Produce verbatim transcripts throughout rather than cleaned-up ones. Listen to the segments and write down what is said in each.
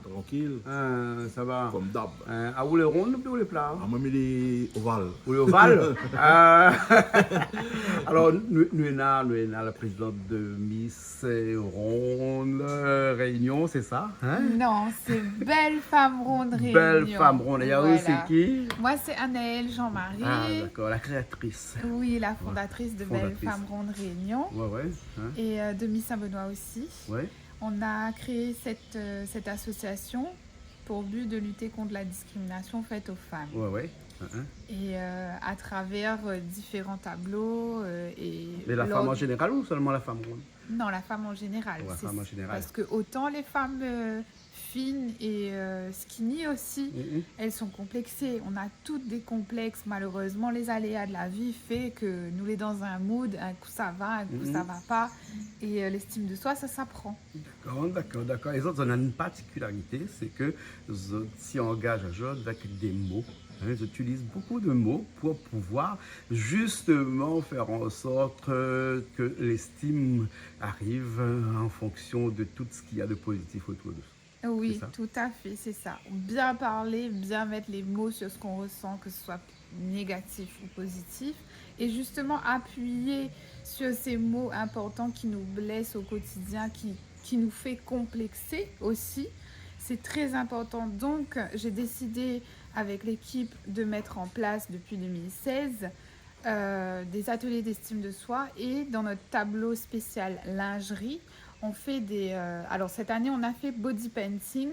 Trankil. Ah, sa va. Konm dab. Ah, ou lé ron oubien ou lé pla ? Ah, moin, mi lé oval. Ou lé oval ? Ah. Alor, nou, nou néna, nou néna la prézidant de Miss, euh, Ronde, euh, Réunion, sé sa, hein ? Non, sé Belle Femme Ronde Réunion. Belle Femme Ronde. É aou, sé ki ? Voilà. Moi, c'est Anaëlle Jean-Marie. Ah, d'accord, la créatrice. Oui, la fondatrice de Belle Femme Ronde Réunion. Ouais, ouais, hein. Et, euh, de Miss Saint-Benoît aussi. Ouais. On a créé cette, euh, cette association pour but de lutter contre la discrimination faite aux femmes. Ouais, ouais. Hein, hein. Et, euh, à travers, euh, différents tableaux, euh, et... Mais la femme en général ou seulement la femme ronde ? Non, la femme en général. Ouais, la femme en général. Parce que autant les femmes, euh, fines et, euh, skinny aussi, elles sont complexées. On a toutes des complexes. Malheureusement, les aléas de la vie fait que nou lé dans un mood, un coup ça va, un coup ça va pas. Et, euh, l'estime de soi, ça s'apprend. D'accord, d'accord, d'accord. É zot, zot néna une particularité, c'est que zot i angaz azot avec des mots. Hein, ils utilisent beaucoup de mots pour pouvoir justement faire en sorte, euh, que l'estime arrive, euh, en fonction de tout ce qu'il y a de positif autour de soi. Oui, tout à fait, c'est ça. Bien parler, bien mettre les mots sur ce qu'on ressent, que ce soit négatif ou positif, et justement appuyer sur ces mots importants qui nous blessent au quotidien, qui, qui nous fait complexer aussi. C'est très important. Donc, j'ai décidé avec l'équipe de mettre en place depuis deux mille seize, euh, des ateliers d'estime de soi, et dans notre tableau spécial lingerie, on fait des, euh, alors cette année, on a fait body painting,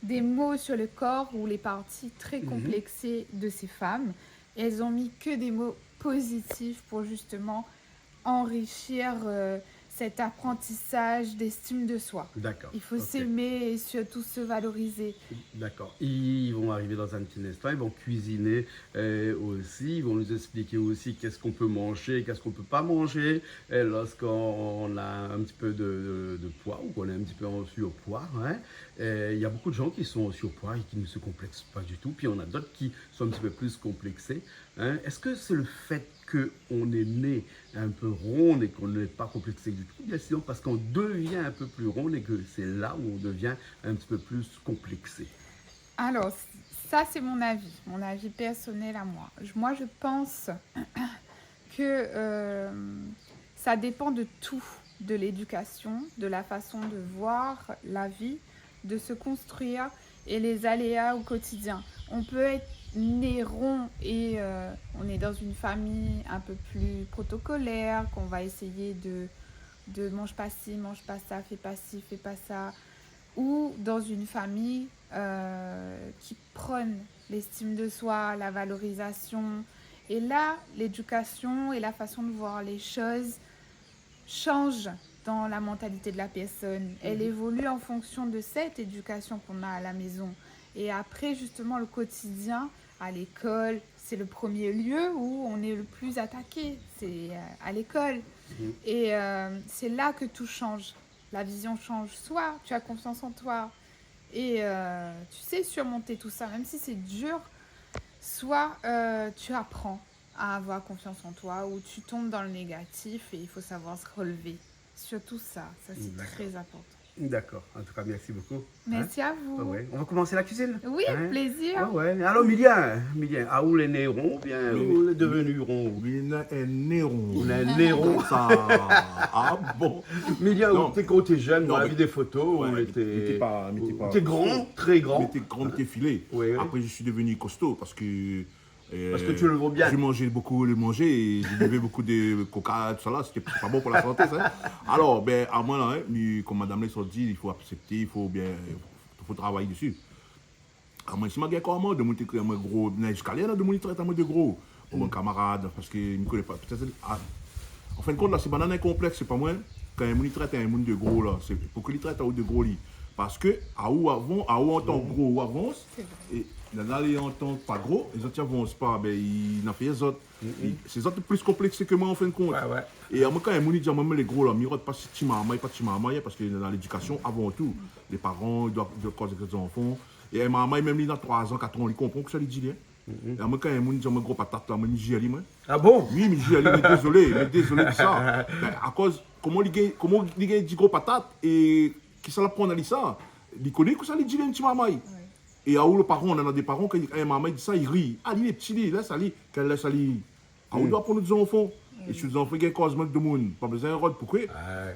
des mots sur le corps ou les parties très complexées de ces femmes. Elles ont mis que des mots positifs pour justement enrichir, euh, cet apprentissage d'estime de soi. D'accord. Il faut s'aimer et surtout se valoriser. D'accord. Ils vont arriver dans un petit instant, ils vont cuisiner, euh, aussi, ils vont nous expliquer aussi qu'est-ce qu'on peut manger, qu'est-ce qu'on peut pas manger, euh, lorsqu'on a un petit peu de, de, de poids ou qu'on est un petit peu en surpoids, hein. Euh, il y a beaucoup de gens qui sont en surpoids et qui ne se complexent pas du tout, puis on a d'autres qui sont un petit peu plus complexés, hein. Est-ce que c'est le fait que on est né un peu ronde et qu'on n'est pas complexé du tout, bien sûr, parce qu'on devient un peu plus ronde et que c'est là où on devient un petit peu plus complexé. Alors, ça, c'est mon avis, mon avis personnel à moi. Je, moi, je pense que, euh, ça dépend de tout, de l'éducation, de la façon de voir la vie, de se construire et les aléas au quotidien. On peut être né rond et, euh, on est dans une famille un peu plus protocolaire, qu'on va essayer de, de mange pas ci, mange pas ça, fais pas ci, fais pas ça, ou dans une famille, euh, qui prône l'estime de soi, la valorisation. Et là, l'éducation et la façon de voir les choses change dans la mentalité de la personne. Elle évolue en fonction de cette éducation qu'on a à la maison. Et après, justement, le quotidien, à l'école, c'est le premier lieu où on est le plus attaqué. C'est, euh, à l'école. Et, euh, c'est là que tout change. La vision change. Soit tu as confiance en toi et, euh, tu sais surmonter tout ça, même si c'est dur, soit, euh, tu apprends à avoir confiance en toi, ou tu tombes dans le négatif et il faut savoir se relever. Surtout ça, ça c'est très important. D'accord. En tout cas, merci beaucoup. Merci à vous. Ah ouais. On va commencer la cuisine. Oui, avec plaisir. Ah ouais. Alors, Milien, Milien, aou lé né ron oubien ou lé devenu ron ? Mi néna in né ron. Ou néna in né ron. Sa, ah bon ? Milien, ou té, kan ou té jeune, moin la vi dé foto, ou té, mi té pa, mi té pa, ou té gran, très grand. Mi té gran, mi té filé. Oui, oui. Après, je suis devenu costaud parce que Euh, parce que tu le vaux bien. Je mangeais beaucoup le manger et je buvais beaucoup de coca, tout ça là, c'était pas bon pour la santé, ça, hein. Alors, ben, amoin la, hein, mi, konm madam la i di, il faut accepter, il faut bien, il faut travailler dessus. Amoin, si ma gingn kor amoin, demoun té kré amoin gro, mé ziska lèr la, demoun i trèt amoin de gro. Bon, mon kamarad, parce que mi koné pa, pétèt, ah, an fin de kont la, sé banna in konplèks, sé pa moin. Kan in moun i trèt in moun de gro la, sé, poukosa li trèt aou de gro li ? Parce que aou avan, aou antan gro, ou avans, é néna lé antan pa gro, lézot i avans pa, ben, i na fé zot. Sé zot plis konplèksé ke moin, an fin de kont. Ouais, ouais. É amoin, kan in moun i di amoin, moin lé gro la, mi rod pa si ti marmay, pa ti marmay, hein, parce que dan lédikasion, avan tou, lé paran i doi, i doi koz èk zot zanfan. É in marmay, mèm li na troi zan, kat an, li konpran kosa li di, hein. É amoin, kan in moun i di amoin gro patat la, moin, mi jèr ali, moin. Ah bon ? Oui, mi jèr ali, mé dézolé, mé dézolé di sa. Ben, akoz, koman li gingn, koman li gingn di gro patat, é kisa la aprann ali sa ? Li koné kosa li di, li, in ti marmay. Wi. É aou, lo paran, nana dé paran, kan in marmay i di sa, i ri. Ah, li lé pti, li, lès ali, kan lès ali. Aou doi aprann out zanfan. É si out zanfan i gingn kozman èk demoun, pa bezoin rod, poukosa ?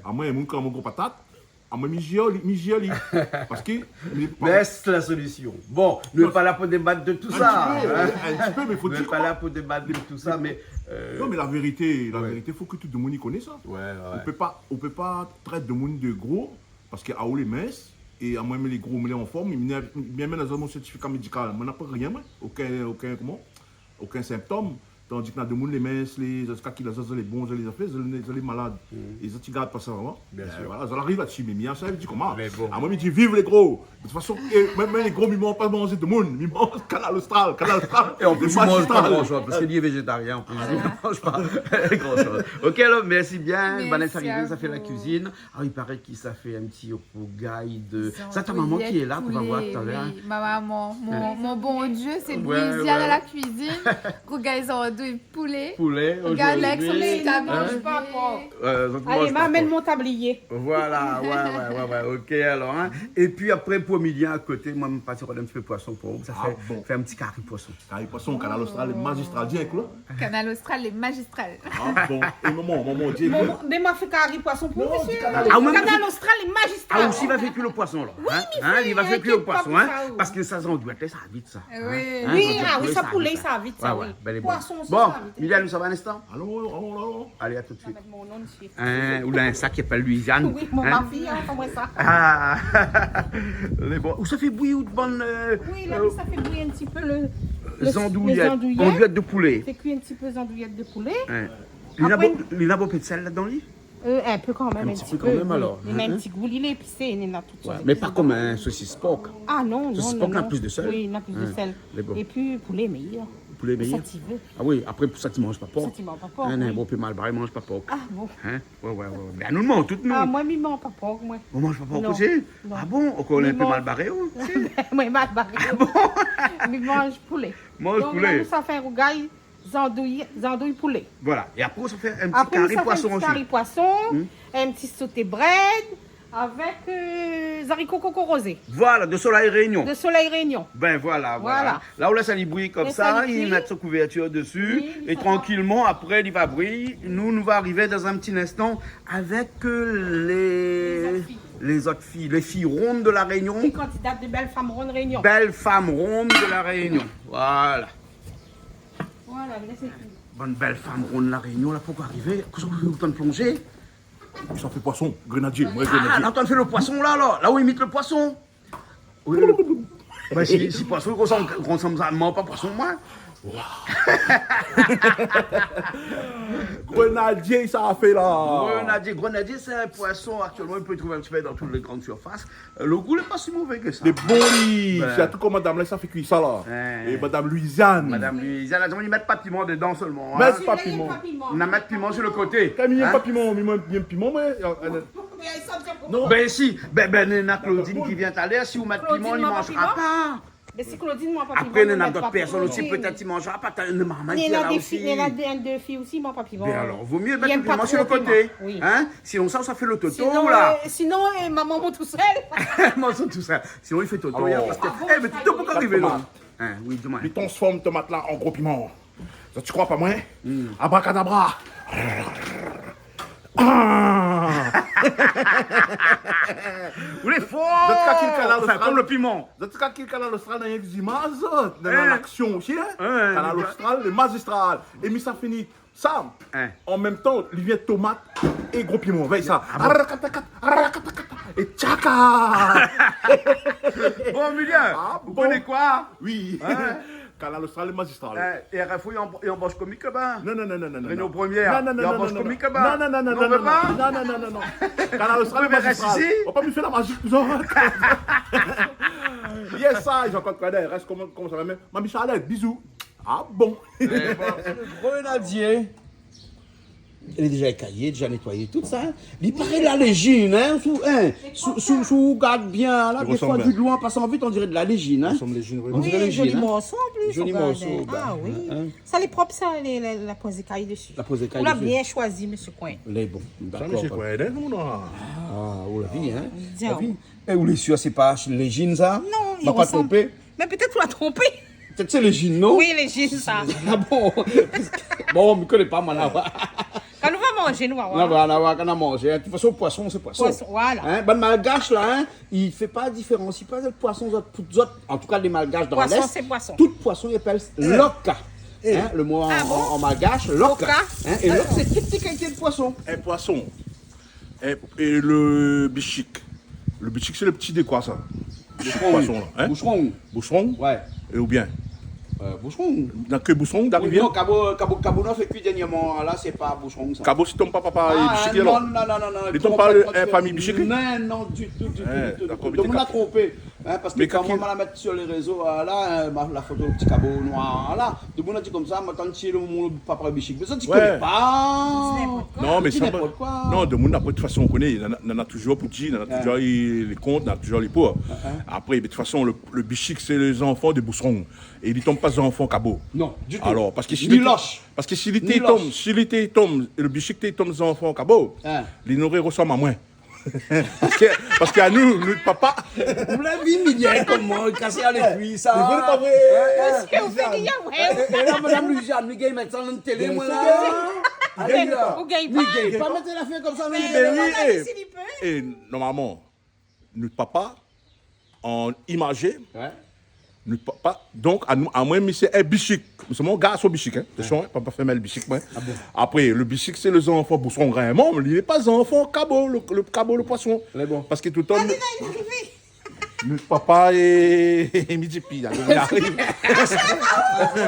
Amoin, in moun kan mon gro patat, amoin, mi zir ali, mi zir ali. Parske, mé pa... Mé èske la solision ? Bon, nou lé pa la pou débat de tout sa, in. In ti pé, mé fo dir koman. Nou lé pa la pou débat de tout sa, mé, euh... Non, mé la vérité, la vérité, fo ke tout demoun i koné sa. Wi, wi. Ou pé pa, ou pé pa trèt demoun de gro, parske aou lé mins, é amoin, mé lé gro, mé lé an form, mi, mi, mi amenn azot mon sèrtifika médikal. Moin na pa rien, moin. Okin, okin, koman ? Okin sinptom. Tandi ke na demoun lé mins, lé, zot i kal ki la, zot lé bon, zot lé zafèr, zot lé, zot lé malad. É zot i gard pa sa, vréman. Biensir. Voilà, zot i ariv la dsi, mé mi a sa, mi di koman ? Mé bon. Amoin, mi di, viv lé gro. De tout fason, é mèm, mèm lé gro, mi manz pa manzé demoun. Mi manz Kanal Austral, Kanal Austral. É an plis, li manz pa gran shoz, parske li lé vézétarien, an plis. Li manz pa gran shoz. OK, alor, mèrsi bien. Mèrsi a vou. Vanessa Rivière, sa fé la kuizine. Ah, i paré ke sa fé in ti rougay de... Sa, ta maman ki lé la, k'ou va voir talèr. Zandouy poulé, wi. Ma maman, mon, mon bon Dieu, sé Louisiane à la cuisine. Rougay zandouy poulé. Poulé, zordi. Gard la, èk son ti tabli. Manz pa pork. Alé, ma amenn mon tablié. Voilà, wi, wi, wi, wi, OK, alor, in. É pi apré, pou Émilien a koté, moin, mi parti rod in ti pé poison pou ou. Sa fé, fé in ti kari poison. Kari poison, Kanal Austral lé mazistral. Di in kou. Kanal Austral lé mazistral. Ah bon. É momon, momon, di in kou. Momon, mé ma fé kari poison pou ou, mésyé. Non, di Kanal Austral. Ah, ou mèm Kanal Austral lé mazistral. Ah, ou osi va fé kui lo poison, alor, in ? Wi, mi fé, li va fé kui lo poison, in ? Inkièt pa pou sa, ou. Parske sa, zandouy, sa vit, sa. Wi. Wi, ah wi, sa poulé, sa vit, sa, wi. Poison, sa vit. Bon, Mylène, nou sava in instan ? Alon, alon, alon, alon. Alé, a tout de suit. Mèt mon non dsi. In, ou la in sak i apèl Louisiane. Wi, mon mafi, in, pa moin sa. Ah. Mé bon, ou sa fé bouyi out bann, euh, wi, la, sa fé bouyi in ti pé lo, lo zandouyèt, zandouyèt de poulé. Fé kui in ti pé zandouyèt de poulé. In. Li na bonpé d'sèl ladan, li ? Euh, in pé kanmèm, in ti pé kanmèm, alor. Li na in ti gou, li lé épisé, li na tout. Wi, mé pa konm in sosis pork. Ah non, non, non. Sosis pork na plis de sèl. Wi, na plis de sèl. Mé bon. É pi poulé méyèr. Poulé méyèr. Sa ti vé. Ah wi, apré, pou sak i manz pa pork. Sak i manz pa pork, wi. In, in bon, pi malbaré i manz pa pork. Ah bon ? In ? Wi, wi, wi. Bin, nou, nou manz tout, nou. Ah, moin, mi manz pa pork, moin. Ou manz pa pork osi ? Non. Ah bon ? Ankor in pé malbaré, ou ? Moin, malbaré. Ah bon ? Mi manz poulé. Manz poulé. Donk la, nou sa fé in rougay zandouy, zandouy poulé. Voilà. É apré, ou sa fé in ti kari poison osi. Apré, nou sa fé in ti kari poison, in ti soté brèd, avèk, euh, zariko koko rozé. Voilà, de Soleil Réunion. De Soleil Réunion. Bin voilà, voilà. Voilà. La, ou lès ali bouyi konmsa, li mèt son kouvèrtir dsi, é trankilman, apré, li va bouyi. Nou, nou va arivé dan in ti instan avèk, euh, lé, lé zot fiy, lé fiy ronn de La Réunion. Lé kandida de Belle Femme Ronde Réunion. Belle Femme Ronde de La Réunion. Voilà. Voilà, la sé fini. Bann bèl fanm ronn La Rénion la, pankor arivé. Kosa ou fé, ou tann plonzé ? Sa fé poison, grenadié, moin, grenadié. Ah, la, ou tann fé lo poison la, la. La ou imit lo poison. Oui, oui. Bin, si, si poison i rosanm, rosanm sa, moin pa poison, moin. Waouh. Grenadié, sa fé la. Grenadié, grenadié, sé in poison aktièlman, ou pé trouv in ti pé dan tout lé gran sirfas. Lo gou lé pa si mové ke sa. Lé bon, li. Bin. Sirtou kan madam la, sa fé kui sa la. Hin. É madam Louisiane. Madam Louisiane, la, i mèt pa piman dedan solman, hin. Mèt pa piman. Li mèt pa piman. Na mèt piman si lo koté. Kan mi mèt pa piman, mi mèt piman, moin. Non. Bin si, bin, bin, néna Claudine ki vien talèr, si ou mèt piman, li manzra pa. Mé si Claudine i manz pa piman, apré, néna dot pèrsone osi, pétèt, i manzra pa, néna dé fi, néna dé, dé fi osi i manz pa piman. Bin alor, vo mié mèt piman si lo koté. Hin ? Sinon sa, sa fé lo toto la. Sinon, euh, sinon, euh, momon, mon tousèl. Momon tousèl. Sinon li fé toto, parske, é, mé toto pankor arivé, non ? Hin, oui, di amoin. Li transform tomat la an gro piman. Zot i kroi pa moin ? Abrakadabra. Ah ! Ou lé for ! Zot i kroi ke Kanal Austral, konm lo piman. Zot i kroi ke Kanal Austral na rienk zimaz, zot, na laksion osi, hin ? Kanal Austral, lé mazistral. É mi sa fini sa, an mèm tan, li vien tomat é gro piman. Vèy sa. Ah bon ? Arakatakat, arakatakat, é tchaka ! Bon, Émilien, ou koné koi ? Oui. Kanal Austral, lé mazistral. É, RFO, i anbosh komik laba ? Non, non, non, non, non. Réunion Première, i anbosh komik laba ? Non, non, non, non. Kanal Austral, lé mazistral. Ou pé rès isi ? Ou pé pa mi fé la mazi pou zot. Yes, sa, Jean-Claude Coindin, rès koman, koman sa va, mé Mami Charlette, bizou. Ah bon ? Lo grenadié. Lé déza ékayé, déza nétoiyé, tout sa, in. Li paré la léjine, in, si ou, in, si ou, si ou, si ou gard bien, la, défoi, di loin, an pasan vit, on diré de la léjine, in. I resanm léjine, oui. On diré léjine, in. Joli morso, an plis, regard. Joli morso, in. Ah oui. Sa lé prop, sa, lé, la, la poz ékay dési. La poz ékay dési. Ou la bien shoizi, mésyé Coin. Lé bon, dakor. Sa, mésyé Coin, in, nou, non. Ah, ou la vi, in. Ou la vi. É ou lé sir sé pa léjine, sa ? Non, i resanm. Ma pa tronpé ? Mé pétèt ou la tronpé. Pétèt sé léjine, non ? Oui, léjine, sa. Ah bon ? Bon, mi koné pa, moin, la. Kan nou va manzé, nou va oir. Nou va oir, nou va oir, kan nou va manzé, in. De tout fason, poison, sé poison. Poison, voilà. In, bann Malgash, la, in, i fé pa diférans. I pans ke poison, zot, pou zot, an tou ka, lé Malgash dan Lès, poison, sé poison. Tout poison, i apèl loka. In, le mo an, an, an malgash, loka. Loka. In, é lok, sé tout ti kalité de poison. In poison. É, é le bishik. Le bishik, sé le pti de koi, sa ? Boushon. Poison, la, in ? Boushon. Boushon ? Ouais. É oubien ? Euh, boushon. Na ke boushon, oui, d'arivièr ? Non, kabo, kabo, kabo, nou la fé kui dèrnièrman, la, sé pa boushon, sa. Kabo, sé tonm pa, pa, pa, bishik, alor ? Ah, non, non, non, non, non, konplètman diféran. Li tonm pa, euh, fami bishik, li ? Non, non, ditou, ditou, ditou. Donk, nou la tronpé. In, parske kan moin la mèt sur lé rézo, ah, la, in, ma, la foto ti kabo noir, la. Demoun la di konmsa, moin tann si le moun papa bishik. Mé sa, ti koné pa. Di ninport koi. Non, mé sa, non, demoun, apré, de tout fason, ou koné, nana, nana touzour pou di, nana touzour lé kont, nana touzour lé pou. Apré, de tout fason, le, le bishik, sé lé zanfan de boushon. É li tonm pa zanfan kabo. Non, ditou. Alor, parske si li té, parske si li té tonm, si li té tonm, le bishik té tonm zanfan kabo, li noré resanm amoin. Parske, parske anou, nout papa. Ou la vi, Miguel, koman i kas lé kui, sa. Mé sé pa vré. Èske ou fé rien, ouais. É, é la, madam Louisiane, Miguel, mèt sa dan télé, moin, la. Miguel, ou gingn pa. Miguel, pa mèt lafèr konmsa, non. Mé oui, é, é normalman, nout papa, an imazé, ouais. Nout papa, donk, anou, amoin, mi sé in bishik. Mi sé mon garson bishik, in. Atansion, in, pa, pa fé mal bishik, moin. Ah bon ? Apré, le bishik, sé lé zanfan boushon, vréman, li lé pa zanfan kabo, le, le kabo, le poison. Lé bon. Parske toultan, nout papa é, é Midipi, la, li ariv.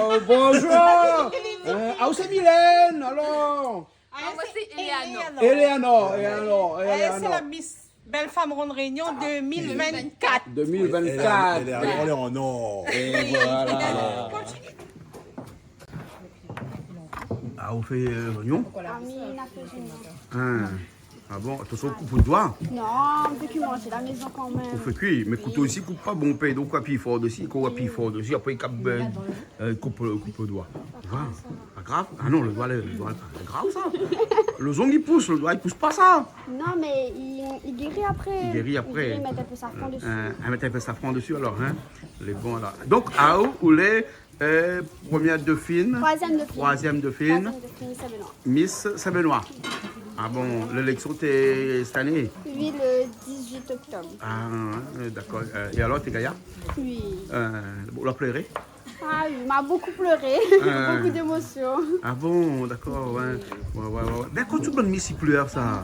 Oh, bonjour. Euh, ah, ou sé Mylène, alor ? Ah, moin sé Éléanor. Éléanor, Éléanor, Éléanor. Sé la Miss Belle Femme Ronde Réunion deux mille vingt-quatre. Deux mille vingt-quatre. Éléanor, Éléanor. É voilà. Ah, ou fé, euh, zoignon ? Ah oui, nou la fé zoignon. In. Ah bon, atansion, koup out doi. Non, mi fé kui manzé la mézon kan mèm. Ou fé kui, mé kouto isi i koup pa bon, pé, donk ou apiy for dési, kan ou apiy for dési, apré i kap, euh, euh, koup, koup le doi. Voilà. Pa grav. Ah non, le doi, le, le doi, pa grav sa. Le zong i pous, le doi i pous pa sa. Non, mé li, li géri apré. Li géri apré. Li mèt in pé safran dési. Euh, ah, mèt in pé safran dési, alor, in. Lé bon, la. Donk, aou, ou lé, euh, première dauphine. Troisième dauphine. Troisième dauphine. Troisième dauphine, Saint-Benoît. Miss Saint-Benoît. Ah bon, lélèksion té sèt ané ? Oui, le dix-huit octobre. Ah, ouais, ouais, dakor. Euh, é alor, té gayar ? Oui. Euh, ou la pléré ? Ah oui, ma bokou pléré. Euh. Bokou d'émosion. Ah bon, dakor, ouais. Ouais, ouais, ouais, ouais. Bin, kan tout bann miss i plèr, sa.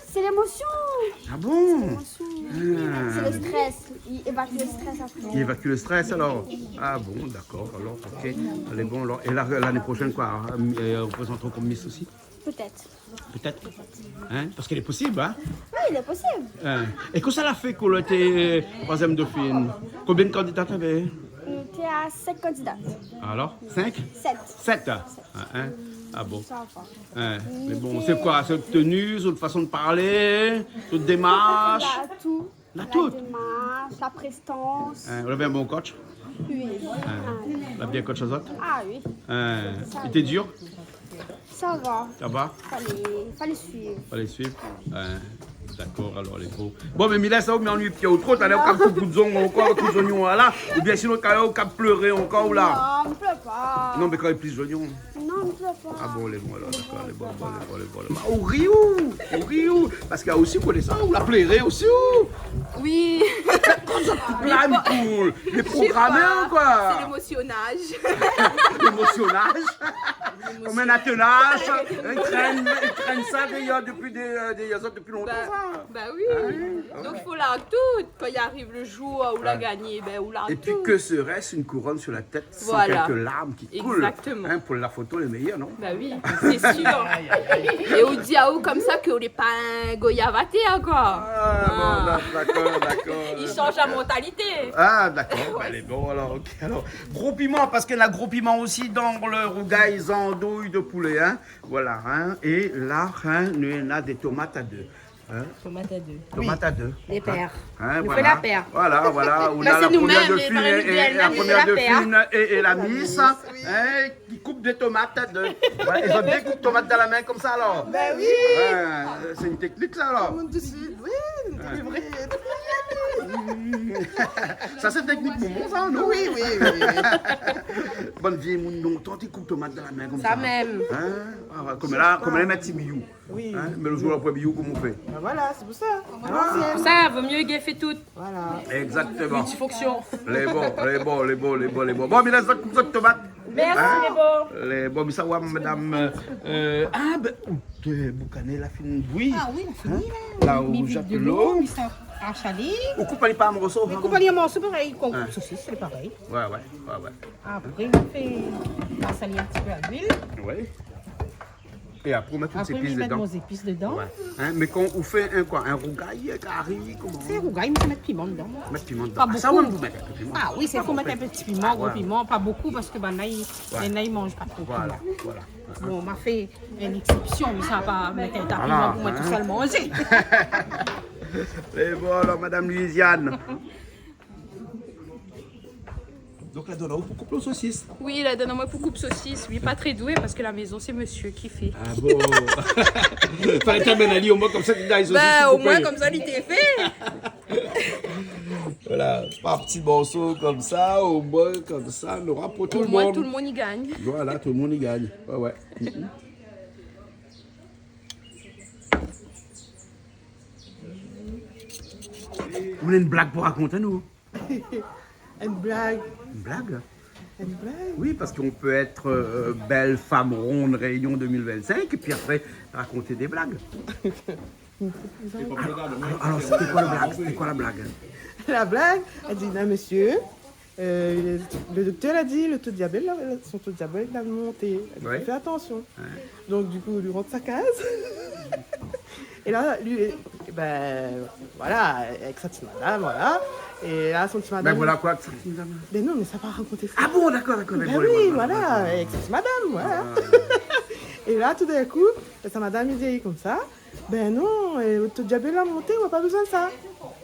Sé lémosion. Ah bon ? Sé lémosion. Ah. Sé le strès. Li évaku le strès apré. Li évaku le strès, alor. Ah bon, dakor, alor, ok. Alé, bon, alor. É la, lané proshèn, koi, in, euh, ou prézant aou kom miss osi ? Pétèt. Pétèt. In ? Parske lé posib, in ? Oui, lé posib. In ? É kosa la fé ke ou lété, euh, troisième dauphine ? Konbien de kandida té avé ? Nou té a sèt kandida. Alor, sink ? Sèt. Sèt, in ? Sèt. In, in ? Ah bon. Sa va. In ? Mé bon, sé koi ? Sé out teni, out fason de parlé, out démarsh ? Tout. La tout. La démarsh, la préstans. In, ou lavé in bon coach ? Oui. In, la bien coach azot ? Ah oui. In, li té dir ? Sa va. Sa va ? Falé, falé suiv. Falé suiv. In, dakor, alor, lé bon. Bon, mé Mylène, sa, ou mèt anou pié o tro, talèr ou kap koup zong ankor, koup zoignon, la. Oubien sinon, talèr ou kap pléré ankor, ou la. Non, mi plèr pa. Non, mé kan i plis zoignon. Non, mi plèr pa. Ah bon, lé bon, alor, dakor, lé bon, lé bon, lé bon, lé bon. Ah, ou ri, ou, ou ri, ou. Parske osi, koné sa, ou la pléré osi, ou. Oui. Koman sa, tout la, mi koul. Lé programé, koi. Sé lémosionaj. Lémosionaj. Konm in aténaj, i trèn, i trèn sa déor dopi dé, euh, dé, dopi lontan, sa. Ba oui. Ah oui. Donk, fo larg tout. Kan i ariv le jour ou la gagné, bin, ou larg tout. Et puis, que serait-ce, une couronne sur la tête sans quelques larmes qui coulent, hein, pour la photo, les meilleures, non ? Voilà. Exactement. Ba oui, sé sir. É ou di aou konmsa ke ou lé pa in goyavaté ankor. Ah, bon, dakor, dakor. I sanz La mentalité. Ah, dakor. Bin, lé bon, alor, ok. Alor, gro piman, parske na gro piman osi dan le rougay zandouy de poulé, in. Voilà, in. É la, in, nou na dé tomat a dé. In ? Tomat a dé. Tomat a dé. Lé pèr. In, nou fé la pèr. Voilà, voilà. Ou na la promièr Dauphine é, é la promièr Dauphine é, é la Miss, in, ki koup dé tomat a dé. Voilà, é zot i koup tomat dan la min konmsa, alor. Bin oui. Ouais, sé in téknik, sa, alor. Tout le monde dessus. Oui, c'est vrai. Sa, sé téknik momon, sa, non ? Oui, oui, oui, oui. Bann vié moun lontan té koup tomat dan la min konmsa. Sa mèm. In ? Ah ouais, konm la, konm la, i mèt ti biyou. Oui. In ? Mé le zour apré biyou, koman ou fé ? Bin voilà, sé pou sa. A lansièn. Pou sa, vo myé gèf tout. Voilà. Exactement. Multifonction. Lé bon, lé bon, lé bon, lé bon, lé bon. Bon, mi lès zot koup zot tomat. Mèrsi, lé bon. Lé bon, mi sa oir madam, euh, ah, bin, out boukané la fine bouyi. Ah oui, la fine bouyi, la. La ou zèt dolo, mi sa ash ali. Ou koup ali par morso, mi koup ali an morso, parèy, konm sosis, sé parèy. Ouais, ouais, ouais, ouais. Apré, mi fé pas ali in ti pé a luil. Ouais. É apré, ou mèt tout zépis dedan. Apré, mi mèt mon zépis dedan. Ouais. In, mé kan ou fé in koi, in rougay, kari, koman ? Sé rougay, mi mèt piman dedan. Mèt piman dedan. Pa bonpé. Ah, sa, ou mèt in pé piman. Ah oui, sé, fo mèt in pé ti piman, gro piman, pa bonpé, parske banna i, banna i manz pa tro piman. Voilà, voilà. Bon, ma fé in éksépsion, mi sa pa mèt in ta piman pou moin tousèl manzé. Lé bon, alor, madam Louisiane. Donk, la donn aou pou koup lo sosis. Oui, la donn amoin pou koup sosis. Oui, pa tré doué, parske la mézon, sé mésyé ki fé. Ah bon ? Falé té amenn ali, omoin konmsa, té done sosis pou koupé. Bin, omoin konmsa, li té fé. Voilà, par ti morso konmsa, omoin konmsa, nora pou tout le moun. Omoin, tout le moun i gagn. Voilà, tout le moun i gagn. Ouais, ouais. Ou néna in blag pou rakont anou ? In blag. In blag ? In blag ? Oui, parce qu'on peut être, euh, belle femme ronde Réunion deux mille vingt-cinq et puis après raconter des blagues. Alors, alors, c'était quoi le blague ? C'était quoi la blague ? La blag, èl di, non, mésyé, euh, le, le doktèr la di, le to diabèt la, son to diabèt la monté. Èl di, ouais, fé atansion. Ouais. Donk, du kou, li rant sa kaz. É la, li, bin, voilà, avèk son ti madam, voilà. É la, son ti madam... Bin voilà koi, sa ti madam. Bin non, mé sa pa rakonté sa. Ah bon, dakor, dakor. Bin oui, voilà, avèk son ti madam, voilà. Ah. É la, toudinkou, sa madam i di konmsa, bin non, euh, out diabèt la monté, ou na pa bézoin sa.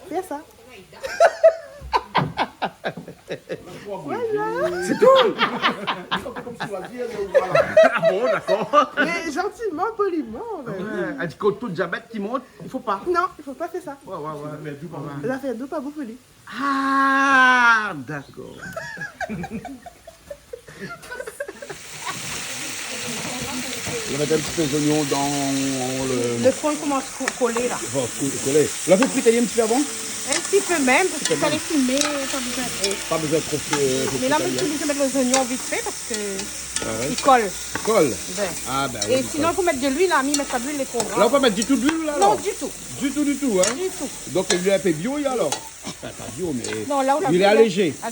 Fé sa. Voilà. C'est tout. Ah bon, dakor. Mé zantiman, poliman, bin oui. Ouais, èl di, kan out diabèt i mont, i fo pa. Non, i fo pa fé sa. Ouais, ouais, ouais. Zafèr dou pa bon pou li. Ah, dakor. Ou va mèt in ti pé zoignon dan le... Le fon i komans ko-, kolé, la. Bon, ko-, kolé. Ou la fé frit ali in ti pé avan ? In ti pé mèm, parske sa lé fimé, pa bézoin tro. Pa bézoin tro fri-, fri-, frit ali, in. Mé la, mi lé oblizé mèt lé zoignon vit fé parske i kol. Ah ouais. I kol ? Bin. Ah, bin oui, i kol. É sinon, i fo mèt de luil, la, mi mèt pa de luil, lé tro gra. La, ou pa mèt ditou de luil, la, alor ? Non, ditou. Ditou, ditou, in ? Ditou. Donk, luil in pé bio, alor ? Anfin, pa bio, mé li lé alézé. Non, la, ou la vi, la,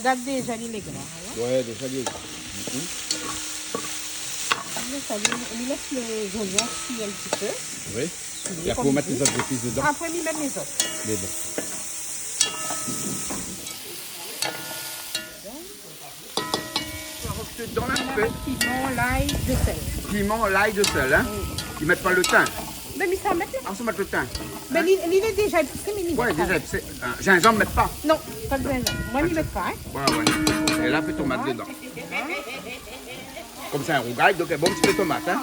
gard déza, li lé gra, in. Ouais, déza, li lé gra. Mhm. Li lès, li, li lès lé zoignon kui in ti pé. Oui. É apré, ou mèt lé zot zépis dedan. Apré, mi mèt lé zot. Lé bon. Sa i rès dedan la, in pé. Piman, lay, de sèl. Piman, lay, de sèl, in ? Oui. I mèt pa le tin ? Bin, mi sa mèt la. Ah, sa mèt le tin. Bin, li, li lé déza épisé, mé mi mèt pa. Ouais, déza épisé. Ah, zinzanm, mèt pa. Non, pa de zinzanm. Moin, mi mèt pa, in. Ouais, ouais. É la, fé tomat dedan. Konmsa, in rougay, donk, in bon ti pé tomat, in.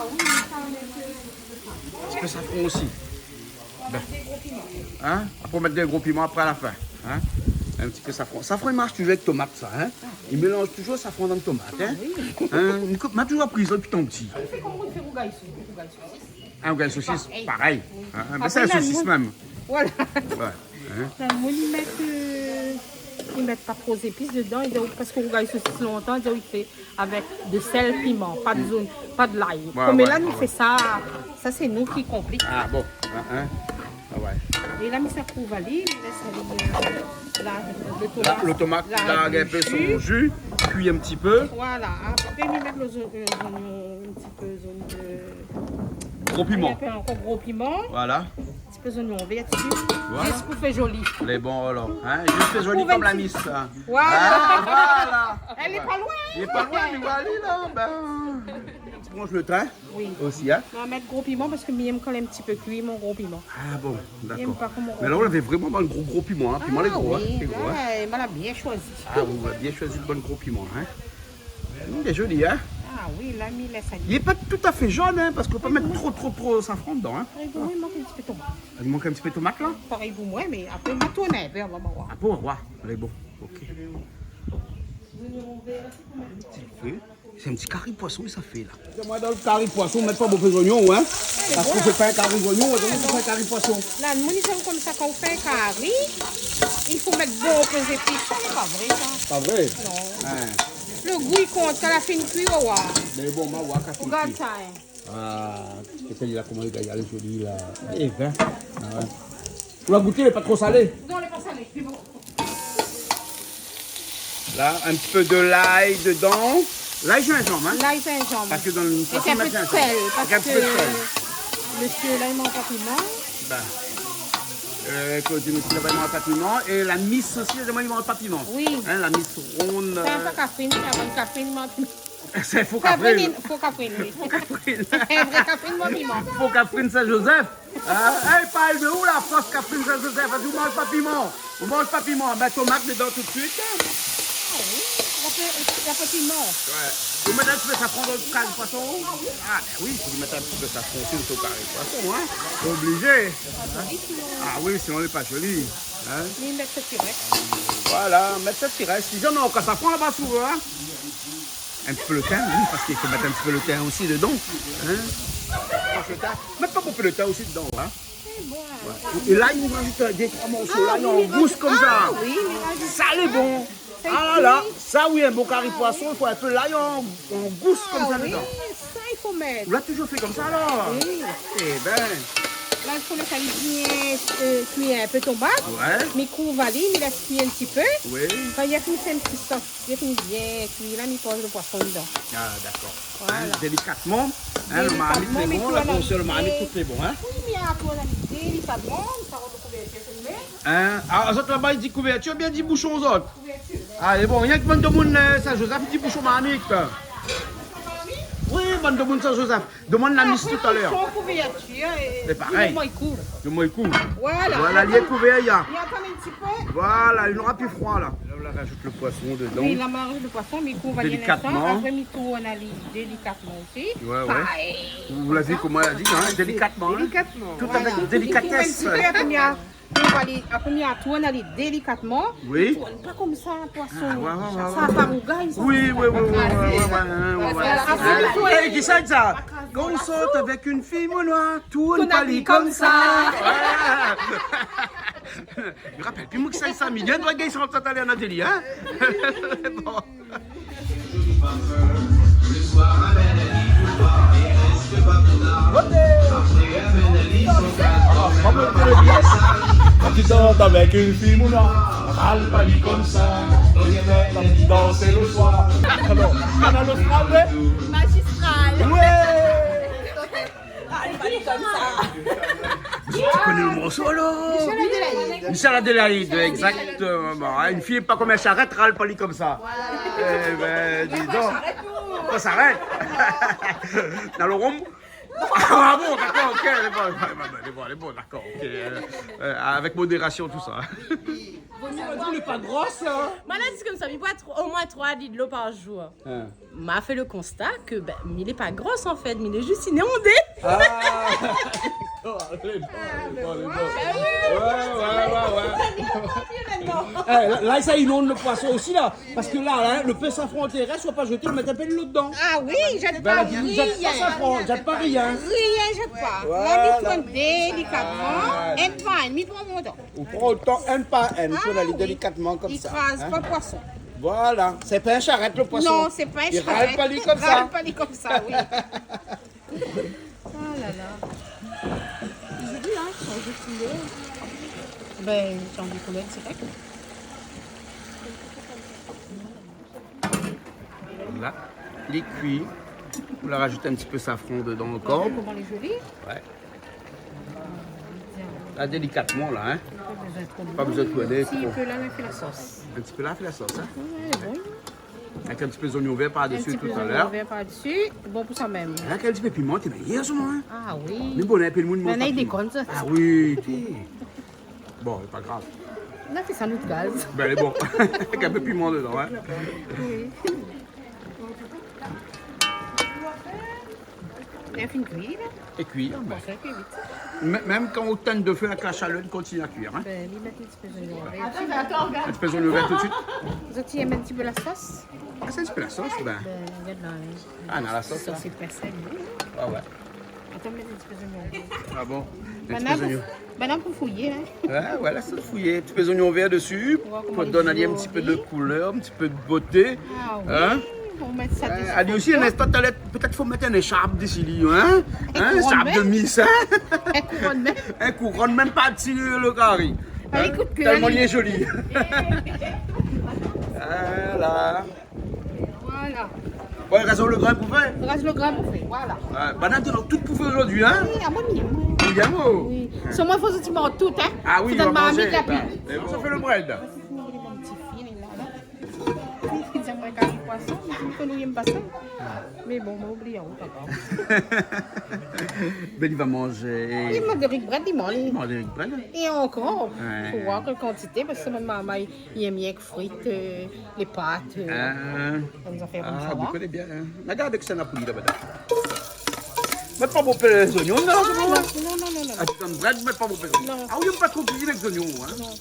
Ti pé safran osi. Bin. In ? Apré, ou mèt dé gro piman apré, a la fin. In ? In ti pé safran. Safran, i marsh touzour avèk tomat, sa, in ? I mélanz touzour safran dan tomat, in ? Ah oui. In ? Ni koup, ma touzour apri sa dopi tan pti. Ou fé koman ou fé rougay so-, rougay sosis ? In rougay sosis, parèy. Parèy. Oui. In, in, mé sé in sosis mèm. Voilà. Ouais. In ? Bin, moin, i mèt, euh, i mèt pa tro zépis dedan, i di, parske rougay sosis lontan, i di, i fé avèk de sèl, piman, pa de zon-, pa de lay. Ouais, ouais, ouais. Konm la, nou fé sa, sa sé nou ki konplik. Ah bon, in, in. Ah ouais. É la, mi sa kouv ali, mi lès ali, euh, la, le tomat, la, le tomat, la, larg in pé son ji, kui in ti pé. Voilà, apré, mi mèt lé zo-, euh, zoignon, in ti pé zoignon de... Gro piman. Apré, ankor gro piman. Voilà. Ti Dé zoignon vèr dsi. Voilà. Zis pou fé zoli. Lé bon alor, in ? Zis pou fé zoli konm la mis, in. Voilà. Ah, voilà. Lé pa loin. Lé pa loin, mé voilà, la, bin, ou pran lo trin osi, in. Oui. Nou va mèt gro piman parske mi èm kan lé in ti pé kui, mon gro piman. Ah bon, dakor. Mi èm pa kan mon gro piman. Mé la, ou lavé vréman bann gro, gro piman, in. Piman lé gro, in. Ah oui, lé gro, in. Moin la bien shoizi. Ah, ou la bien shoizi lo bon gro piman, in. Mm, lé zoli, in ? Ah oui, la mi lès ali. Lé pa toutafé zone, in, parske ou pé pa mèt tro, tro, tro safran dedan, in. Parèy pou moin, i mank in ti pé tomat. I mank in ti pé tomat, la ? Parèy pou moin, mé apré, ma tourn in pé, nou va voir. Ah bon, nou va voir. Lé bon, ok. Sé in ti kari poison, sa fé, la. Moin, dan lo kari poison, ou mèt pa bonpé zoignon, in ? Parske ou fé pa in kari zoignon, ou fé in kari poison. La, moin, mi èm konmsa, kan ou fé in kari, i fo mèt bonpé zépis. Sa lé pa vré, sa. Pa vré ? Non. In. Lo gou i kont, kan la fine kui, ou va voir. Mé bon, ma voir kan la fine kui. Ou gard sa, in. Ah, sé li la, koman li gingn alé zoli la. É bin. Ah ouais. Ou la gouté, lé pa tro salé ? Non, lé pa salé, lé bon. La, in ti pé de lay dedan. Lay, zinzanm, in ? Lay, zinzanm. Parske dan lo poison, i mèt zinzanm. Avèk in pé de sèl, avèk in pé de sèl. Parske mésyé la, i manz pa piman. Bin. Euh, Claudine osi, la, i manz pa piman. É la mis osi, la, i manz pa piman. Oui. In, la mis ronn, euh. Sé in fo Kafrine, sé in bon Kafrine, i manz pa piman. Sé fo Kafrine. Kafrine, fo Kafrine, oui. Fo Kafrine. In vré Kafrine, mon piman. Fo Kafrine Saint-Joseph. In ? É, i parl de ou, la Frans, Kafrine Saint-Joseph ? Ou manz pa piman. Ou manz pa piman. Mèt tomat dedan tout suit, in. Ah oui, la fé, la fé piman. Ouais. Ou mèt in ti pé safran dan lo kari poison ? Ah oui. Ah bin oui, fo mèt in ti pé safran osi dan lo kari poison, in. Oblizé. In ? Ah oui, sinon lé pa zoli. In ? Mé mèt sa dirèk. Voilà, mèt sa dirèk. Si zamé ou ka safran laba souvan, in ? In ti pé lo tin, oui, parske i fo mèt in ti pé lo tin osi dedan, in ? Mèt pa bonpé lo tin osi dedan, in ? Sé bon, in. Ouais. É la, i rajout dé troi morso, la, an gous konmsa. Ah oui, mé rajout sa. Sa lé bon. Ah la la, sa oui, in bon kari poison, i fo in pé lay an, an gous konmsa dedan. Ah oui, sa i fo mèt. Ou la touzour fé konmsa, alor ? Oui. É bin. La, i fo lès ali bien, euh, kui in pé tomat. Ouais. Mi kouv ali, mi lès kui in ti pé. Oui. Kan li la fine fé in ti sos, li la fine bien kui, la mi poz lo poison dedan. Ah, dakor. Voilà. In, délikatman, in, lo marmit lé bon, la grosèr lo marmit, tout lé bon, in. Délikatman, mi tourn ali dé-, oui, mi tourn ali délikatman, sa va kouv lo kouvèrtir, sé lo mèt. In ? Ah, zot laba i di kouvèrtir oubien i di boushon, zot ? Kouvèrtir. Ah, lé bon, rienk bann domoun, euh, Saint-Joseph i di boushon marmit. Boushon marmit ? Oui, bann domoun Saint-Joseph. Domann la mis talèr. Apré, boushon, kouvèrtir, é... Sé parèy. Lo moman i kouv. Lo moman i kouv. Voilà. Voilà, li lé kouvèr, ya. Li atann in ti pé. Voilà, li nora pi froi, la. La, ou la rajout lo poison dedan. Oui, la, ma rajout lo poison, mi kouv ali in instan. Délikatman. Apré, mi tourn ali délikatman osi. Ouais, ouais. Parèy. Ou la vi koman la di, in, délikatman, in. Délikatman. Tout avèk délikatès. Voilà. Délikatès. Apré, mi a, apré, mi tourn ali délikatman. Oui. Mi tourn pa konmsa, poison. Ah, ouais, ouais, ouais, ouais. Sa va rougay, sa. Oui, oui, oui, oui, ouais, ouais, ouais, ouais, ouais. Voilà, apré, mi tourn. Eh, kisa i di sa ? Kan ou sort avèk in fiy, mon noir, tourn pa li konmsa. Tourn pa li konmsa. Ouais. Mi rapèl pi moin kisa i di sa, mé bien, doi gingn sa, sa talèr, Nathalie, in ? Bon. Kan ti sort avèk in fiy, mon noir, ral pa li konmsa. Dans le soir. Alors, Kanal Austral, ouais. Magistral. Ouais. Ral pa li konmsa. Ou koné lo morso, alor ? Michel Adélaïde. Michel Adélaïde, exactement. In fiy lé pa konm in sharèt, ral pa li konmsa. Voilà. Eh bin, di don. Fo sarèt. Dan lo rom. Ah bon, dakor, ok, lé bon, lé bon, lé bon, dakor, ok. Euh, euh, avec modération, tout ça. Vo mié dir lé pa gros, in. Moin la di konmsa, mi boi tro-, omoin troi lit dolo par jour. In. Ma fé lo konsta ke, bin, mi lé pa gros, an fèt, mi lé zis inondé. Ah, dakor, lé bon, lé bon, lé bon. Ah, bin oui. Ouais, ouais, ouais, ouais. Sa dépan, finalement. Eh, la, la, sa inond lo poison osi, la. Parske la, la, lo pé safran i rès, ou va pa zété, ou mèt in pé dolo dedan. Ah oui, zèt pa rien. Bin, la, zèt pa safran, zèt pa rien. Rien, zèt pa. Voilà. La, mi tourn délikatman, inn par inn, mi pran mon tan. Ou pran lo tan, inn par inn, ou tourn ali délikatman konmsa, in. Ah oui. I kraz pa poison. Voilà. Sé pa in sharèt, lo poison. Non, sé pa in sharèt. Li ral pa li konmsa. Ral pa li konmsa, oui. Oh là là. Zoli, in, shanj de koulèr. Bin, shanj de koulèr, sé vré. La, li kui. Ou la rajout in ti pé safran dedan ankor. Gard koman lé zoli. Ouais. Délikatman la, in. Pa bézoin tro. Pa bézoin tourné tro. In ti pé la, la fé la sos. In ti pé la, fé la sos, in. Oué, bon. Avèk in ti pé zoignon vèr par desi talèr. In ti pé zoignon vèr par desi. Bon pou sa mèm. La, in ti pé piman, té méyèr, sa, in. A oui. Mé bon, in pé lo moun i manz pa piman. Mé la, i dékone, sa. A oui, té. Bon, lé pa grav. Nou la fé sa nout gaz. Bin, lé bon. Avèk in pé piman dedan, in. Oui. Li la fine kui, la. É kui, in, bin. Bon, sa kui vit. Mé-, mèm kan ou tinn dofé, avèk la shalèr, li kontinié a kuir, in. Bin, li mèt in ti pé zoignon vèr. In ti pé zoignon vèr tout suit. Zot i èm in ti pé la sos ? A, sé in ti pé la sos, bin. Bin, gard la, in. A, non, la sos, la. Sos é pèrsèl, oui. A oué. Atann, mèt in ti pé zoignon vèr. A bon ? In ti pé zoignon. Banna pou, banna pou fouyé, in. Oué, oué, la sos fouyé. In ti pé zoignon vèr desi, pou done ali in ti pé de koulèr, in ti pé de boté. A oui. In ? Ou mèt sa desi. Oué, ali osi, in instan, talèr, pétèt fo mèt in écharp desi li, in ? In kouronn mèm. In écharp de mis, in ? In kouronn mèm. In kouronn mèm par desi lo kari. Alé, in ? Kout ke, tèlman li lé zoli. Voilà. Voilà. Bon, i rès lo grin pou fé. I rès lo grin pou fé, voilà. Oué, banna, tout pou fé zordi, in ? Oui, a mon nivo. Oui, a mon. Oui. Solman, fo zot i manz tout, in. A oui, i va manzé. Fo zot i manz tout, in. Bin, mé bon, sa fé lo brèd. Mon ti fil, la, la. Li di amoin kari poison, li di ke nou i èm pa sa. Mé bon, ma oubli, in, papa. Bin, li va manzé. Li manz dérik brèd, li manz, li. Li manz dérik brèd, in. É ankor, fo voir kèl kantité, parske mon momon, li èm rienk frit, eu, lé pat, eu, in zafèr konmsa, mi koné bien, in. Mé gard avèk sa, na pouli laba. Mèt pa bonpé zoignon, non, non, non, non. A, ou dan brèd, mèt pa bonpé zoignon. Non. A oui, i èm pa tro kuiziné avèk zoignon, in. Non.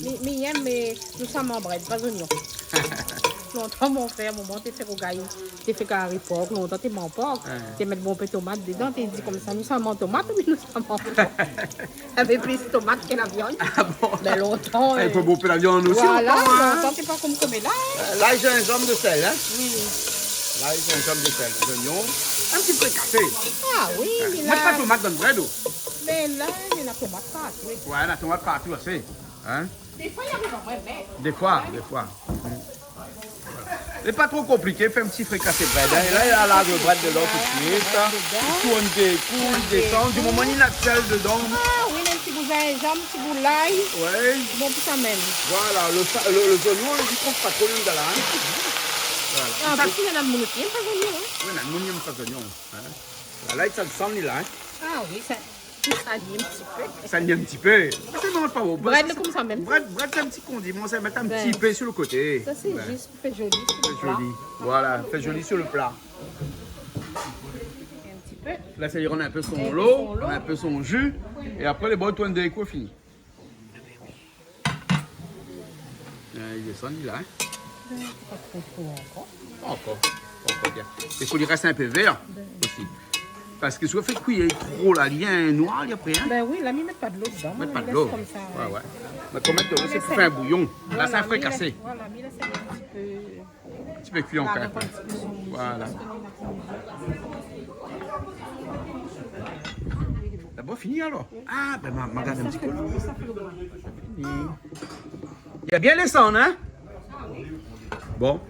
Mé, mé, mé nou sa manz brèd, pa zoignon. Lontan, mon frèr, momon té fé rougay, té fé kari por, lontan té manz por. Oué. Té mèt bonpé tomat dedan, té di konmsa, nou sa manz tomat, mé nou sa manz por. Navé plis tomat ke la viann. A bon ? Bin, lontan, eu, in pé bonpé la viann osi, voilà, lontan, in. Lontan, sé pa konm koméla, in. Eu, lay, zinzanm, de sèl, in. Oui. Lay, zinzanm, de sèl, zoignon. In ti pé frikasé. A oui, mé la... Mèt pa tomat dan brèd, o. Mé la, néna tomat partou, oui. Oué, na tomat partou, asé. In ? Défoi, i ariv amoin, mé... Défoi, défoi. Lé pa tro konpliké, fé in ti frikasé brèd, in. É la, i lav lo brèd dedan tout suit, in. Tourn dé kou, désann. Di moman li na sèl dedan. A oui, mèm ti gou zinzanm, ti gou lay. Oué. Bon pou sa mèm. Voilà, lo sa-, lo, lo zoignon, li kont pa tro, li lé la, in. Voilà. An plis, néna moun i èm pa zoignon, in. Oui, néna moun i èm pa zoignon, in. Voilà, sa i sann li la, in. A oui, sa, sa i sann in ti pé. Sa i sann in ti pé. Mé sé normal, pa bon. Brèd, konmsa mèm. Brèd, brèd, sé in ti kondiman, sa i mèt in ti pé si lo koté. Bin, sa, sé zis pou fé zoli si lo pla. Fé zoli. Voilà, fé zoli si lo pla. In ti pé. La, sa i rann in pé son lo, in pé son ji. É apré, lé bon, tourn dé kou, fini. Eu, li désann, li la, in. Bin, pa tro, tro ankor. Pa ankor. Pa ankor bien. É fo li rès in pé vèr osi. Parske si ou fé kui tro la, li vien noir, li, apré, in. Bin oui, la, mi mèt pa dolo dedan. Mèt pa dolo. Mi lès konmsa, oué, oué. Mé kan mèt dolo, sé pou fé in bouyon. Voilà, la, sé in frikasé. Mi lès, voilà, mi lès in ti pé. In ti pé kui ankor. Voilà. Dabor fini alor. A, bin, ma, ma gard in ti pé. Fini. Li la bien désann, in ? Bon.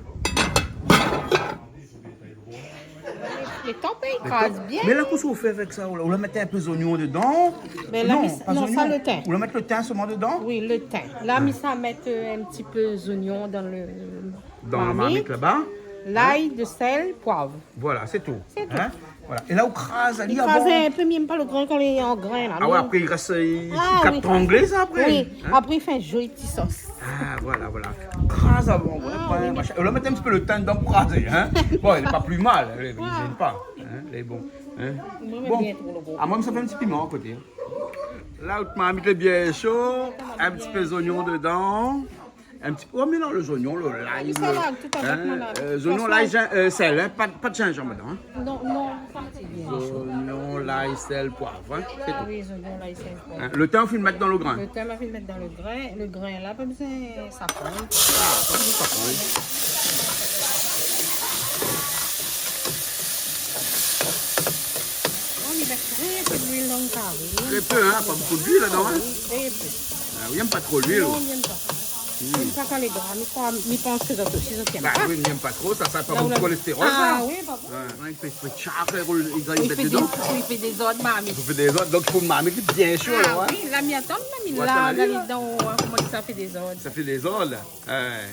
Lé tanpé, i kraz bien. Mé la, kosa ou fé avèk sa ? Ou la, ou la mèt in pé zoignon dedan ? Mé la, non, mi sa, pa non, zoignon. Sa, lo tin. Ou la mèt lo tin solman dedan ? Oui, lo tin. La, mi sa mèt, eu, in ti pé zoignon dan lo Dan la marmit laba. Lay, de sèl, poiv. Voilà, sé tou. Sé tou. In ? Voilà. É la, ou kraz ali avan. I kraz in pé, mi èm pa lo grin kan li lé an grin, la. A oué, mé apré, i rès, i, i kap tranglé, sa, apré. Oui. In ? Apré, i fé in zoli ti sos. A, voilà, voilà. Kraz avan, oué, machin. Ou la mèt in ti pé lo tin dedan pou krazé, in ? Bon, lé pa pli mal, lé, i zèn pa, in, lé bon, in ? Bon. Moin, mi èm bien tro lo gou. A, moin, sa fé in ti piman a koté. La, out marmit lé bien sho, in ti pé zoignon dedan. In ti pé, o, mé non, lo zoignon, lo lay, lo, in, eu, zoignon, lay, zin-, eu, sèl, in, pa, pa de zinzanm dedan, in. Non, non, sa, sé bien. Zoignon, lay, sèl, poiv, in, sé tou. A oui, zoignon, lay, sèl, poiv. In, lo tin, ou fine mèt dan lo grin. Lo tin, ma fine mèt dan lo grin. Lo grin la, pa bezoin safran. A, pa bezoin safran. Ou mèt tré pé d'luil dan lo kari. Tré pé, in, pa bonpé d'luil ladan, in. A oui, tré pé. A oui, mi èm pa tro luil. Non, mi èm pa. Sé pa kan lé gran, mi kroi, mi pans ke zot osi, zot i èm pa. Ba oui, mi èm pa tro sa, sa na bonpé kolestérol sa. Ah oui, pa bon. Ouais, ouais, i fé, i fé tchar, i roul, i fé dé, i fé dé zot, mami. I fé dé zot, donk i fo mami ki lé bien sho la, ouais. Ah oui, la mi atann, mami, la, la, la, la, koman sa i fé dé zot. Sa i fé dé zot la. Ouais.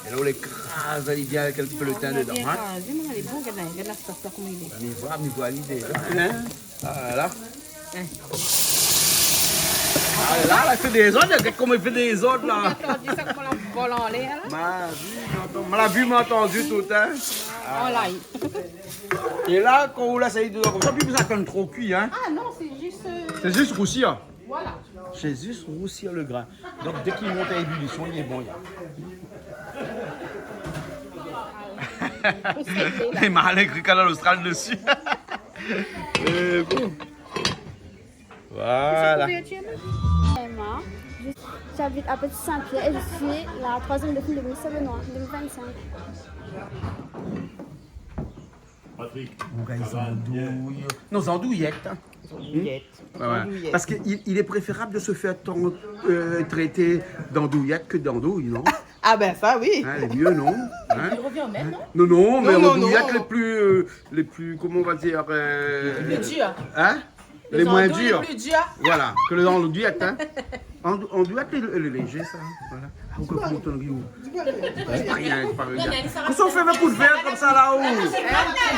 É la ou lé kraz ali bien avèk in ti pé lo tin dedan, hein. Bien krazé, mé lé bon, gard la, gard la sos la, koman i lé. Mi voi, mi voi lidé, hein. Voilà. Hein. Ah la, la i fé dé zot, gard koman i fé dé zot la. Ou la antann sa, koman la vol anlèr la. Ma vi, ma antann, ma la vi, ma antann tout, hein. Voilà. É la, kan ou la sali dedan konmsa, pi sa i fé tro kui, hein. Ah non, sé zis, euh, sé zis rousi, hein. Voilà. Sé zis rousi lo grin. Donk, dé k'i mont a ébulision, lé bon, la. Lé malin, ékri Kanal Austral dési. É bon. Voilà. Emma, je- j'habite à Petit-Saint-Pierre et je suis la troisième dauphine de Miss Saint-Benoît deux mille vingt-cinq. Patrick. Ou gingn zandouy. Non, zandouyèt, hein. Zandouyèt. Hmm ? Ouais, ouais. Zandouyèt. Parce qu'il, il est préférable de se faire tan-, euh, traiter d'andouillette que d'andouille, non ? Ah ben ça, oui. Hein, lé mieux, non ? Hein ? Il revient au même, non ? Non, non, mais non, non, andouillette, non. Les plus, euh, les plus, comment on va dire, euh, les plus durs. Hein ? Les moins durs. Les andouilles les plus dures. Voilà, que les andouillettes, hein. Andou-, andouillette, lé, lé lézé, sa, hein. Voilà. Ah, ou koné, ou koné, ou. Sé pa rien, sé pa rien. Kosa ou fé avèk out vèr konmsa la, ou ? Un petit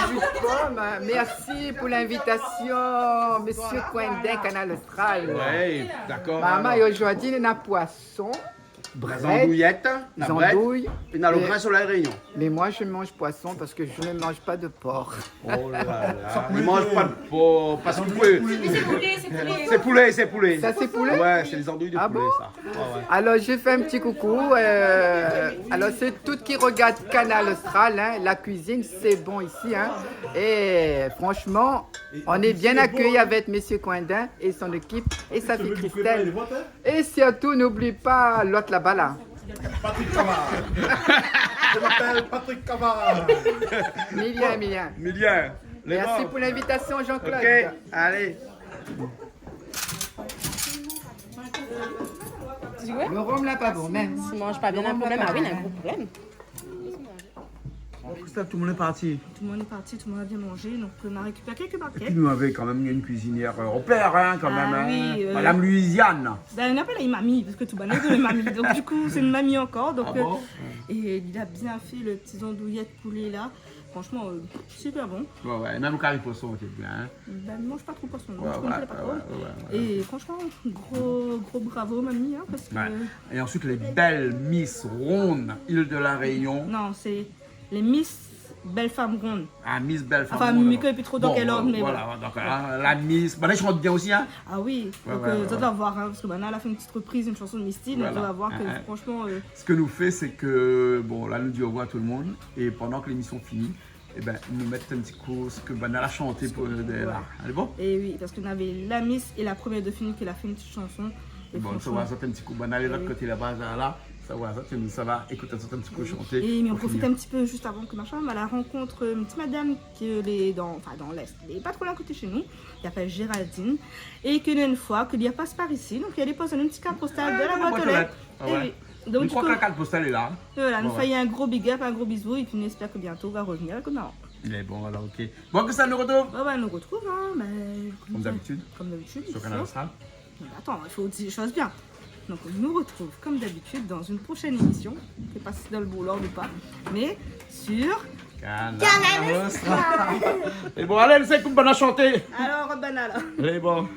jus de pomme, hein. Merci pour l'invitation, monsieur Coindin, Kanal Austral. Ouais, d'accord, alors. Mama, zordi, na poisson. Brèd, zandouyèt, na brèd, zandouy, é na lo grin sur La Réunion. Mais moi, je mange poisson parce que je ne mange pas de porc. Oh là là, i manz pa de por, parske... Mé sé poulé, sé poulé. Sé poulé, sé poulé. Sa, sé poulé ? Ouais, sé lé zandouy de poulé, sa. Ah bon ? Ouais, ouais. Alors, je fais un petit coucou, euh, alors, c'est tout qui regarde Kanal Austral, hein, la cuisine, c'est bon ici, hein. Et franchement, on est bien accueillis avec monsieur Coindin et son équipe et sa fille Christelle. Et surtout, n'oublie pas l'autre là-bas, là. Patrick Cavard. Je m'appelle Patrick Cavard. Milien, Milien. Milien. Merci pour l'invitation, Jean-Claude. Ok, allez. Le rhum, là, pas bon, même. Si i manz pa bien, na in problèm. Ah oui, na in gro problèm. Bon, Christelle, tout le monde est parti. Tout le monde est parti, tout le monde a bien mangé, donc on a récupéré quelques barquettes. Et puis, nous avions quand même une cuisinière, euh, repère, hein, quand même, hein. Ah oui, euh, Madame Louisiane. Ben, on appelle elle mamie, parce que tout le monde est mamie. Donc, du coup, c'est une mamie encore. Donc, euh, et il a bien fait le petit zandouillèt poulé là. Franchement, euh, super bon. Ouais, ouais, et même le curry poisson était bien, hein. Ben, mi manz pa tro poisson, donk mi koné pa tro. Ouais, ouais, ouais, ouais. É fransheman, gro, gro bravo, mami, hein, parske... Ouais. É ansuit, lé bèl Miss Ronn, Île de la Réunion. Non, sé lé Miss Belle Femme Ronn. Ah, Miss Belle Femme Ronn, alor. Anfin, mi koné pi tro dan kèl ord, mé bon, voilà, donk, hein, la Miss, banna i shant bien osi, hein. Ah oui, donk, euh, zot va voir, hein, parske banna la fé in ti repriz, in shanson de Misty, donk zot va voir ke fransheman, euh... Sak nou fé, sé ke, bon, la, nou di orevoir tout le moun, é pandan ke lémision i fini, ében, nou mèt in ti kou sak banna la shanté pou, euh, dèrièr la. Alé, bon ? É oui, parske nou navé la Miss é la première dauphine ke la fé in ti shanson. É bon, sa fransheman, va, sa fé in ti kou. Banna lé lot koté laba, sa la, sa va, sa, nou, sa va ékout sa in ti kou shanté. É, mé nou profit in ti pé, zis avan ke machin, à la rencontre, euh, in ti madam ke lé dan, anfin, dan l'Est. Lé pa tro loin koté shé nou. I apèl Géraldine. É ke in foi, ke li la pas par isi, donk li la dépoz in ti kart postal dan la boit o lèt. Ah ouais. É oui. Donk, mi kroi ke la kart postal lé la. Voilà, nou fé in gro big up, in gro bizou, é pi nou éspèr ke bientôt ou va revenir avèk nou. Mé bon, alor, ok. Bon, ke sa nou retrouv ? Bon, ben, nou retrouv, hein, ben, konm dabitid. Konm dabitid, bien sir. Sur Kanal Austral. Mé atann, i fo dir lé shoz bien. Donk, nou retrouv, konm dabitid, dan in proshèn émision, mi koné pa si dan le bon lord ou pa, mé sur Kanal Austral. Kanal Austral. É bon, alé, sé konm banna la shanté. Alor, banna la. Alé, bon.